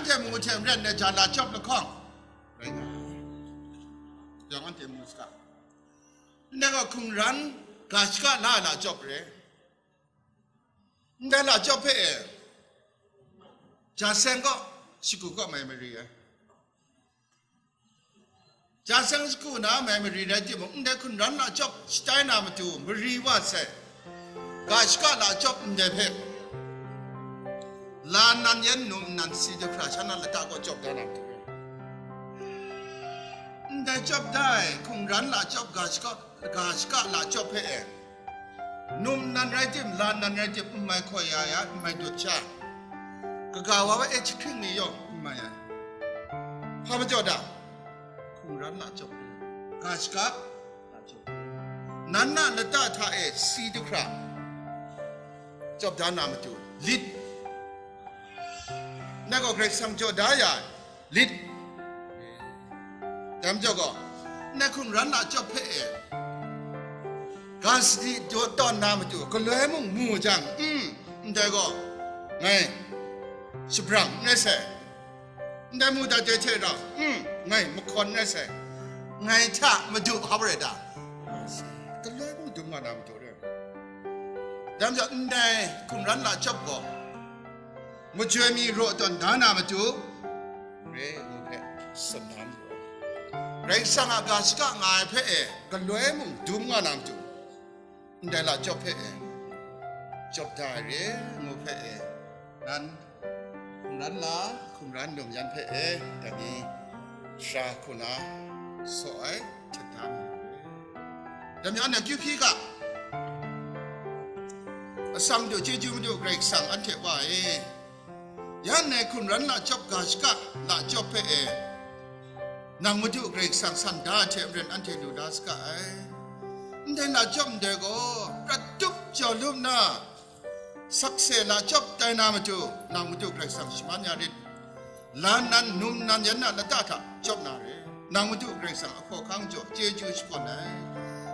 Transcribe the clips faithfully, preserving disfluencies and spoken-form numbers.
Ndai mu hte maren ndai ja lachyawp lahkawng rai nga ai. Yawng anhte mu saga. Ndai gaw hkungran ga shaka la ai lachyawp re. Ndai lachyawp hpe e, ja seng kaw, shagu kaw mai mari ai. Ja seng shagu na mai mari rai timung, ndai hkungran lachyawp shatai na matu mari wa sai. Ga shaka lachyawp ndai hpe, la nan yan num nan si jahkra sha na lata kaw chyawp da na matu re. Ndai chyawp da ai hkungran lachyawp ga shaka, ga shaka lachyawp hpe e, num nan rai tim, la nan rai tim, n mai hkaw ya ya, n mai dut sha, kaga wa wa e jahkring ni yawng n mai ai. Hpa majaw da? Hkungran lachyawp, ga shaka lachyawp, nan na lata hta e si jahkra chyawp da na matu, lit, ndai gaw Karai Kasang jaw da ya ai lit. Dai majaw gaw, ndai hkungran lachyawp hpe e, ga sadi daw tawn na matu, galoi mung mu jang, mm, ndai gaw ngai shabrang n rai sai, ndai mu dat ai hte rau, mm, ngai mahkawn n rai sai, ngai hta madu hap rai ta? Galoi mung dum nga na matu re. Dai majaw, ndai hkungran lachyawp gaw, majoi mi raw tawn da na matu, re ngu hpe tsun na majaw, Karai Kasang a ga shaka nga ai hpe e, galoi mung dum nga na matu, ndai lachyawp hpe e, chyawp da ai re ngu hpe e, nan hkungran la, hkungran num yan hpe e, dai ni sara hku na saw ai htet da mu ai. Dai majaw, anhte akyu hpyi ga, atsam du chyeju Madu Karai Kasang anhte Wa e, yan ngai hkungran lachyawp ga shaka lachyawp hpe e, nang Madu Karai Kasang san da ai hte maren anhte lu da saga ai. Ndai lachyawp ndai gaw, prat tup jau lu nna, sakse lachyawp tai na matu, nang Madu Karai Kasang shaman ya rit. La nan, num nan yan na lata hta chyawp na re. Nang Madu Karai Kasang ahkaw ahkang jaw chyeju shakawn ai.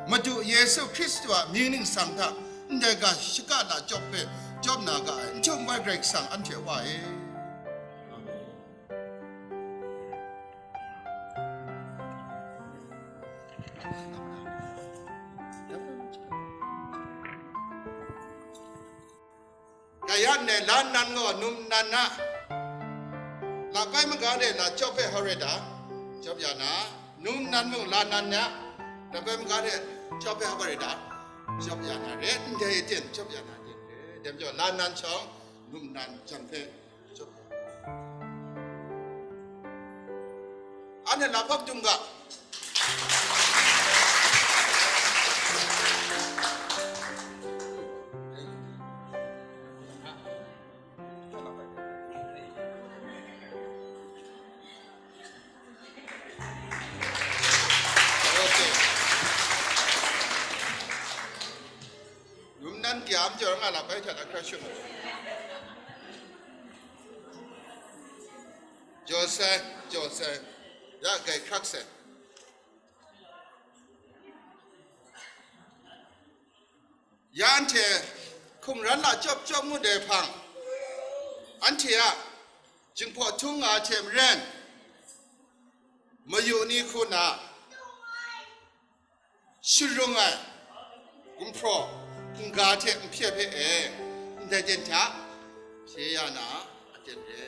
Madu Yesu Hkristu a mying ningsang hta ndai ga shaka lachyawp hpe chyawp na ga ai, n htum ai Karai Kasang anhte Wa e. Amen. Kaya ne la nan gaw num nan na, labai maga de lachyawp hpe hau re ta? Chyawp ya na. Num nan mung la nan na, labai maga de chyawp hpe hau re ta? Chyawp ya na re, ndai ten chyawp ya na ten re. Dai majaw la nan shawng, num nan jang hpe chyawp ya. Anhte lahpawp dum ga. Okay. Num nan gyam jaw nga la bai hta na hkra shut. Jaw sai, jaw sai, ya gai hkrak sai. Ya anhte hkungran lachyawp chyawp ngut ai hpang, anhte a jinghpaw htung nga hte maren, mayu ni hku na sharung ai gumhpraw n-ga hte n hpye hpe e, ndai ten hta hpye ya na aten re.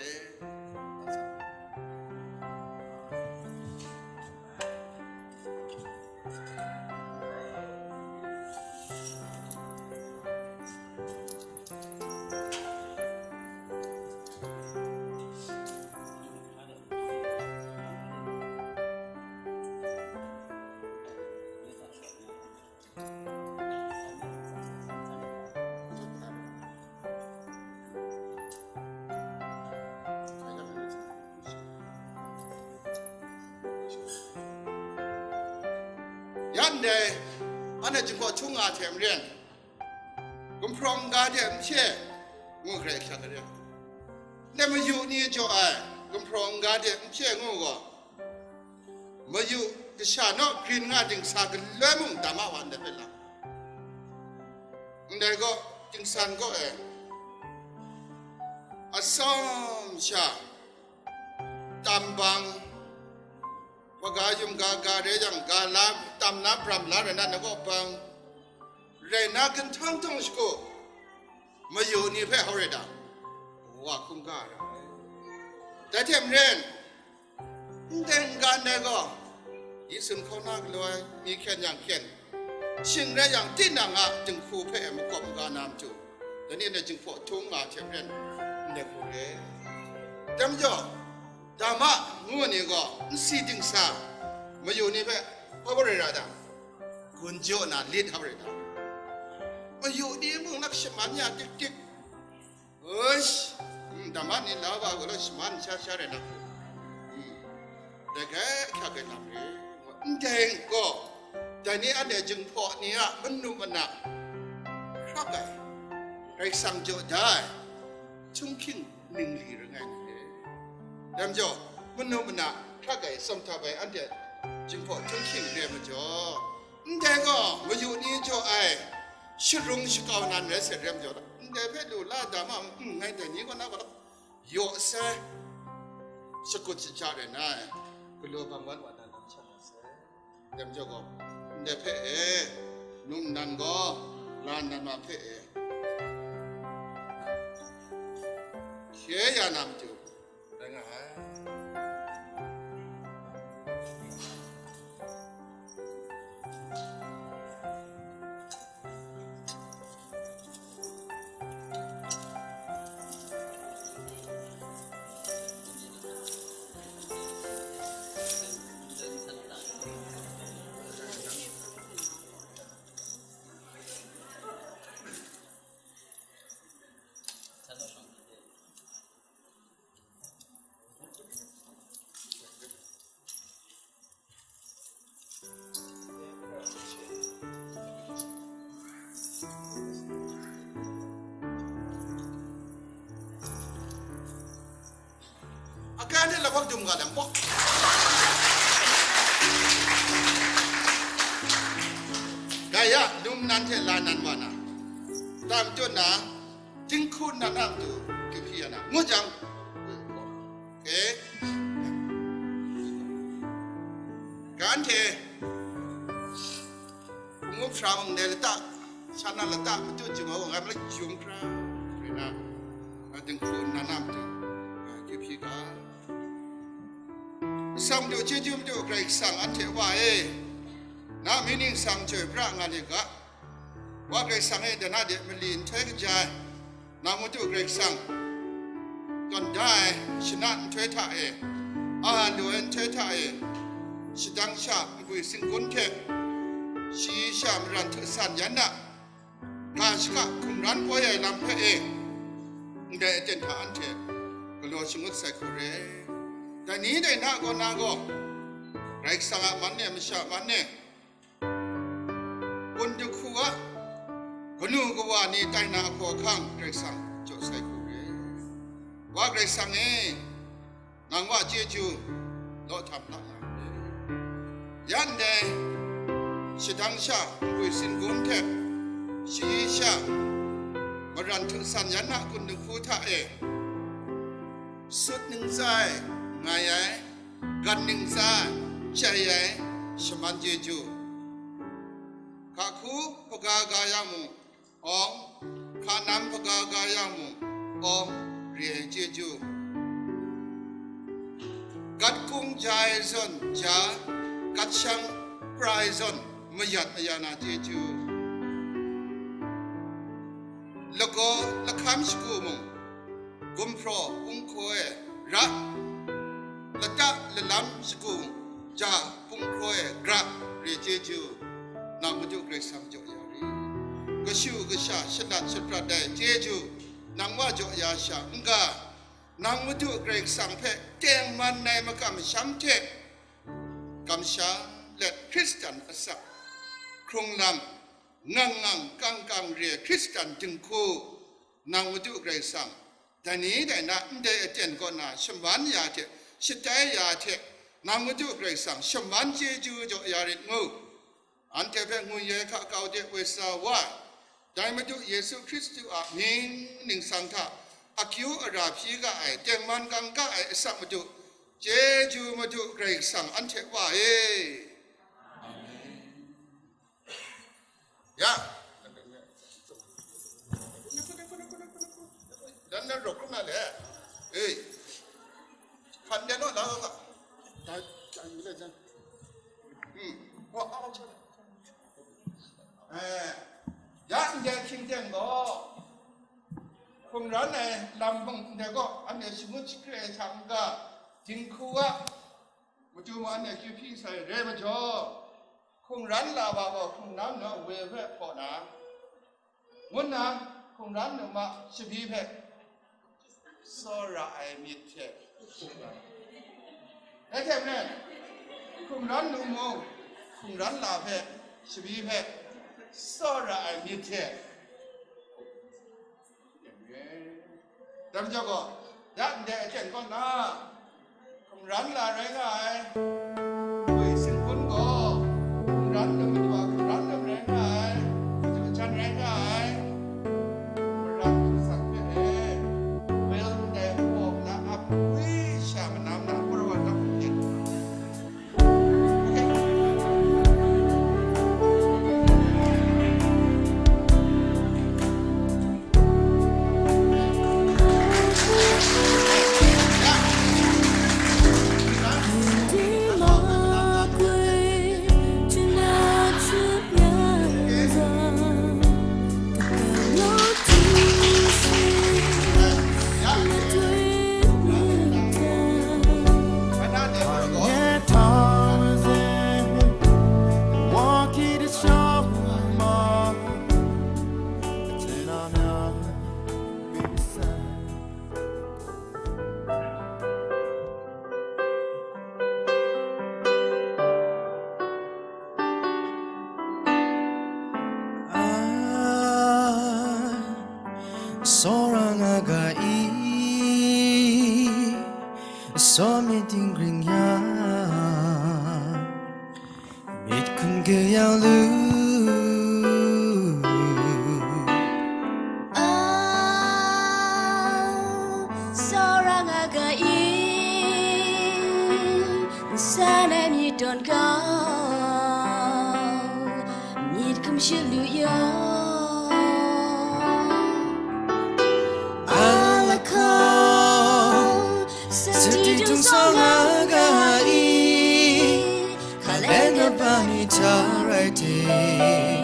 Yan dai, anhte jinghpaw htung nga hte maren, gumhpraw n-ga de n hpye ngu hkrai hkyak re. Ndai mayu ni jaw ai gumhpraw n-ga de n hpye ngu gaw, mayu kasha naw grin nga dingsa galoi mung dam a wa ndai hpe lam. Ndai gaw, dingsan gaw e, atsawm sha, Tam bang, hpaga yum ga ga rai yang, ga la, tam na, bram la rai na, na kaw bang, rai na, ginhtang htawng shagu, mayu ni hpe hau rai da, wa hkungga ra ai. Dai hte maren, ndai n-ga ndai gaw, Yesu hkauna galaw ai, myi hkyen yang hkyen, shing rai yang, tinang a dinghku hpe makawp n-ga na matu, dai ni ndai jinghpaw htung nga hte maren, ndai hku re. Dai majaw, dama ngu ni gaw, nsi dingsa, mayu ni hpe hpa rai ra da, gun jaw na lit hpa rai da, mayu ni mung lak shaman ya dik dik, Ush, mm, dama ni la wa galaw shaman sha sha rai na, mm, dai hkrai hkyak ai lam re. Ndai gaw, dai ni anhte jinghpaw ni a manu mana hkrak ai, Karai Kasang jaw da ai, htunghking ningli rai nga ai ni re. Dai majaw, manu mana hkrak ai, tsawm htap ai anhte jinghpaw htunghking re majaw, ndai gaw mayu ni jaw ai sharung shakau nan rai sai rem jaw, ndai hpe lu la da ma, mm, ngai dai ni kaw na gaw yaw sai, shakut shaja rai na ai, galaw bang wan wa na lam sha na sai. Rem jaw gaw, ndai hpe e, num nnan gaw, la nnan ma hpe e, hkye ya na matu, rai nga ai. Akan hte lahkawk dum ga lam bawk. Gaya, num nan hte la nan wa na, tam tut na, dinghku nan a matu, kyu hpyi ya na, ngut jang, okay. Ga anhte, hpung up hpra mung dai lata, shan na lata, matut jum ai wa, ngai malai jum hkra, rai na, nga dinghku nan a matu, nga kyu hpyi ga. Asak madu, chyeju madu, Karai Kasang anhte Wa e, na mying ningsang chyoi pra nga li ga. Wa Karai Kasang e, dana de mali nhtoi kaja ai, nang madu Karai Kasang, tawn da ai shana nhtoi hta e, a lu ai nhtoi hta e, shadang sha nbwi singgun hte, shayi sha maran hte san yan a, ga shaka hkum ran koi ai lam hpe e, ndai aten hta anhte galaw shangut sai hku re. Dai ni dai na kaw na gaw, Karai Kasang a man e, masha man e, kun dinghku a kanu kawa ni tai na ahkaw ahkang Karai Kasang jaw sai hku re. Wa Karai Kasang e, nang wa chyeju law htam la nga ai. Ya ndai, shadang sha nbwi singgun hte, shayi sha maran hte san yan a kun dinghku hta e, sut ning tsa ai, ngai ai, gan ning tsa ai, chyai ai, shaman chyeju, hka hku hpaga ga ya mung, awng, hka nam hpaga ga ya mung, awng, re ai chyeju, gat kung ja ai zawn ja, gat shang pra ai zawn mayat aya na chyeju, lagaw lahkam shagu mung, gumhpraw hpung hkaw e ra, lata lalam shagu ja hpung hkaw e gra, re chyeju, nang madu Karai Kasang jaw ya ri. Kashu kasha shalat shaprat ai chyeju, nang wa jaw ya sha n-ga, nang madu Karai Kasang hpe tengman ai makam masham hte kamsham let Hkristan asak hkrung lam, ngang ngang kang kang re ai Hkristan dinghku, nang madu Karai Kasang, dai ni dai na ndai aten kaw na shaman ya hte, shatai ya hte, nang madu Karai Kasang shaman chyeju jaw ya rit ngu. Anhte hpe ngu ye hka kau de woi sa wa ai, dai Madu Yesu Hkristu a mying ningsang hta akyu ara hpyi ga ai, tengman kang ga ai asak madu, Chyeju Madu Karai Kasang anhte Wa e. Amen. Ya. Dan dan rok na le. Hey. Hkan dan no la ga. Hmm. Wa, a, a, eh, ya ndai hkying teng gaw, hkungran ai lam hpang ndai gaw, anhte shangun shakri ai hta n-ga, dinghku a, matu ma anhte kyu hpyi sai re majaw, hkungran la wa gaw hkungran na we hpe hpaw na, ngu nna hkungran nu ma shabi hpe tsawra ai myit hte, dai hte maren, hkungran nu mung hkungran la hpe shabi hpe tsawra ai myit hte, dai majaw gaw, ya ndai aten kaw na, hkungran la rai nga ai, Gwi Sin Hpun gaw, hkungran lam matu a hkungran lam rai nga ai, matu jan rai nga ai, Mara Karai Kasang hpe e, wel ndai hpaw na ap, wi sha manam na, hkawra wa na hpung yen. Tsawra nga ga i, tsawmyit dinggring ya, myit hkum kayau lu. Ah, tsawra nga ga i, nsan ai myit dawn kau, myit hkum shalu ya. Alako, sadi dung sawng nga ga i, hkaleng kaba ni hta rai ting,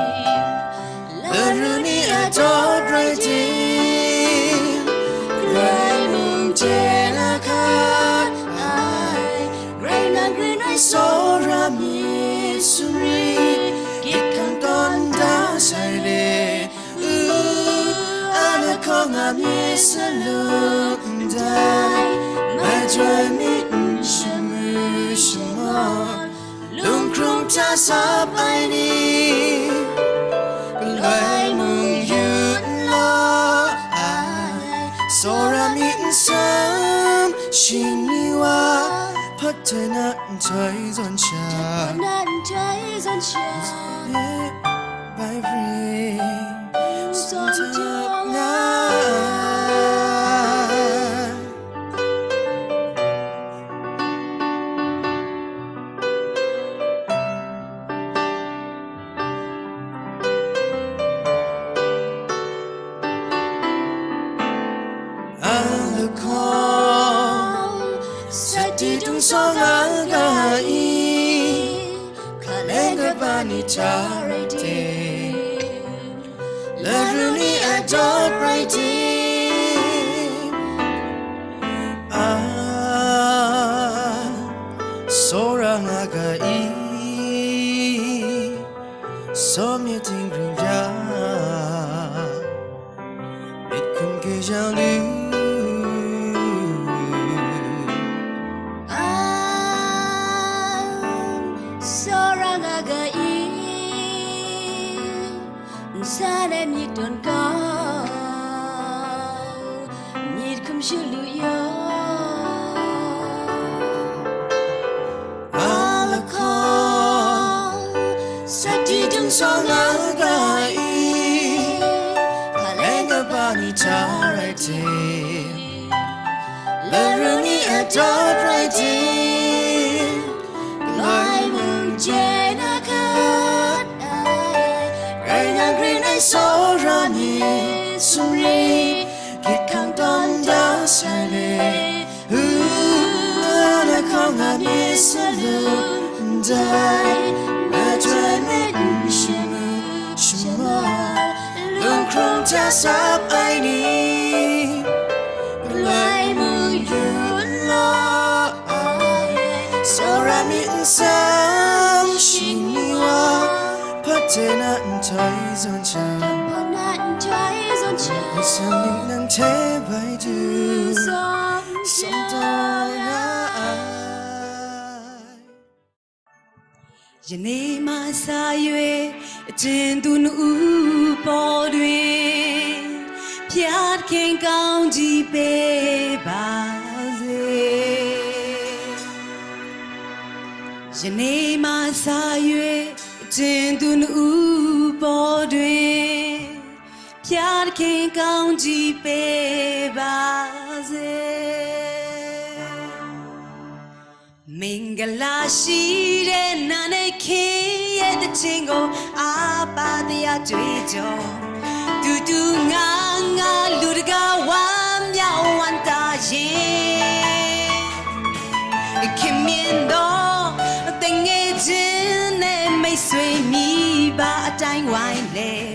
laru ni a dawt rai ting, Karai mung chye na hkat ai, Karai nang grin ai tsawra myit sumri, gyit hkang tawn da sai le, u, a lahkawng a myit salum ndai, majoi myit n shamu shamawt, lung hkrung hta sap ai ni, galoi mung yu n law ai, tsawra myit nsam shing ni wa, hpatai na nhtoi zawn sha, hpatai na nhtoi zawn sha, bai ring zawn jang nga. Alako, sadi dung sawng nga ga i, hkaleng kaba ni hta rai ting, laru ni a dawt rai ting, a, tsawra nga ga i, tsawmyit dinggring ya, myit hkum kayau lu. Ang tsawra nga ga i, nsan ai myit dawn kau, myit hkum shalu ya. Alako, sadi dung sawng nga ga i, hkaleng kaba ni hta rai ting, laru ni a dawt rai ting, Yang rin ai tsawra ni sumri, gyit hkang tawn da sai le. U, na hkawng nga myit sa lu ndai, na joi myit n shamu shama, lung hkrung hta sap ai ni, galai mu yu n la ai, tsawra myit n sam shing ni wa, hpate na nhtoi zawn hta, hpate na nhtoi zawn hta, atsam myit nan hte bai du, atsam myit nan hte bai du. Yane ma sa yue, chyen dun u paw dwe, pyat hkyeng kaung ji pe ba ze. Yane ma sa yue, chyen dun u paw dwe, pyat hkyeng kaung ji pe ba ze. Mingala shi de nan e hkying ye taching gaw, a pa de ya joi jaw, du du nga nga lu daga wa mya wan ta ye. Hkying myen daw, teng e jin e mei sui mi ba a tai wai le.